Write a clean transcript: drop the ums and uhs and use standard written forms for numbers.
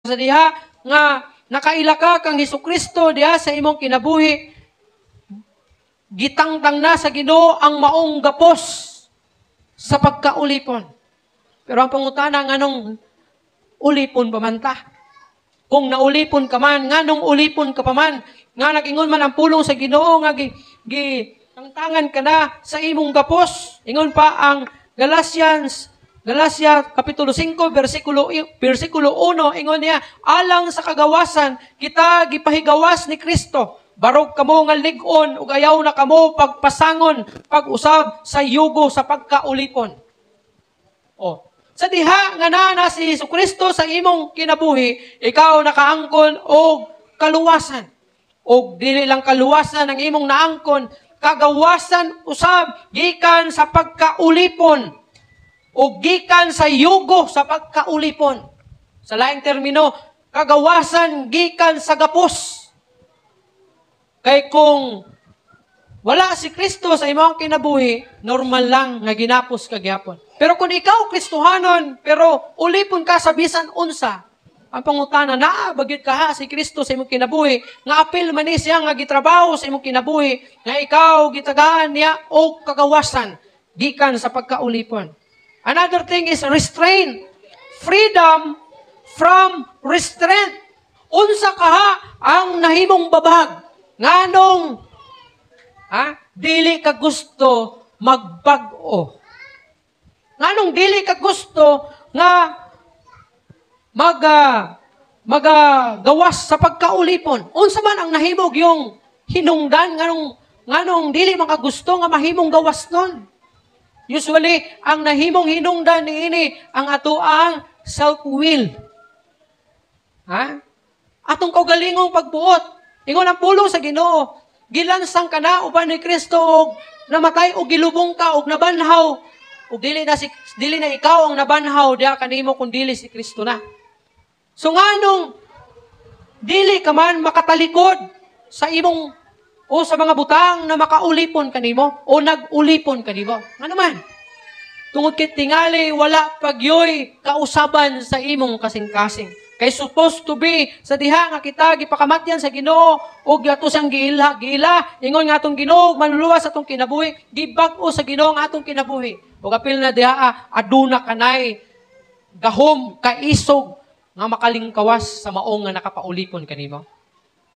Sa diha nga nakaila ka kang Hesukristo diha sa imong kinabuhi, gitangtang na sa Ginoo ang maong gapos sa pagkaulipon. Pero ang pangutana, nganong ulipon pa man ta? Kung naulipon ka man, nganong ulipon ka pa man? Nga nag-ingon man ang pulong sa Ginoo nga gi tangtangan ka na sa imong gapos. Ingon pa ang Galatians, Galatia kapitulo 5 versikulo 1, ingon niya, "Alang sa kagawasan kita gipahigawas ni Kristo. Barog kamo nga lig-on ug ayaw na kamo pagpasangon pag-usab sa yugo sa pagkaulipon." Oh, sa diha nga naa na si Hesus Kristo sa imong kinabuhi, ikaw nakaangkon og kaluwasan. Og dili lang kaluwasan ang imong naangkon, kagawasan usab gikan sa pagkaulipon o gikan sa yugo sa pagkaulipon. Sa laing termino, kagawasan gikan sa gapos. Kay kung wala si Kristo sa imong kinabuhi, normal lang nga ginapos ka gyapon. Pero kung ikaw Kristohanon, pero ulipon ka sa bisan unsa, ang pangutana, naa ba gyud kaha si Kristo sa imong kinabuhi, nga apil man ni siya nga gitrabaho sa imong kinabuhi, nga ikaw gitagaan niya og kagawasan gikan sa pagkaulipon? Another thing is restraint. Freedom from restraint. Unsa kaha ang nahimong babag? Nganong ha, dili ka gusto magbag-o? Nganong dili ka gusto nga magagawas sa pagkaulipon? Unsa man ang nahimog yung hinungdan nganong dili man ka gusto nga mahimong gawas nun? Usually, ang nahimong hinungdan niini ang atoang self-will. Ha? Atong kaugalingong pagbuot. Ingon ang pulong sa Ginoo, gilansang ka na uban ni Kristo og namatay og gilubong ka og nabanhaw. Ug dili na ikaw ang nabanhaw diha kanimo kun dili si Kristo na. So nganong dili ka man makatalikod sa imong o sa mga butang na makaulipon kanimo o nag-ulipon kanimo? Ano man? Tungod kay tingali wala pa gyoy kausaban sa imong kasing-kasing. Kay supposed to be sa diha nga kita gipakamatyan sa Ginoo ug ato siyang giila, giila, ingon nga atong Ginoo manluluwas sa atong kinabuhi, gibag-o sa Ginoo ang atong kinabuhi. Ug apil na diha aduna kanay gahom, kaisog nga makalingkawas sa maong nga nakapaulipon kanimo.